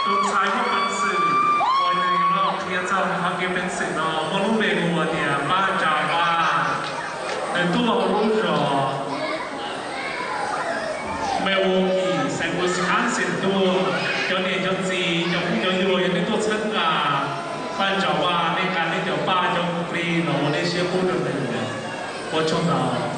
Tus ntxhais muaj peev xwm uas nws yuav los qhia txog nws qhov kev peev xwm no muaj lub npe hu ua tias Paj Ntsa Vaj. Nws tuaj hauv lub zos Milwaukee, xeev Wisconsin tuaj. Cov niam cov txiv, cov phooj cov ywg, yog nej tuaj txhawb nqa Paj Ntsa Vaj, nej nqa nej cov paj cov plis los ua nej siab pub rau nws. Ua tsaug ntau.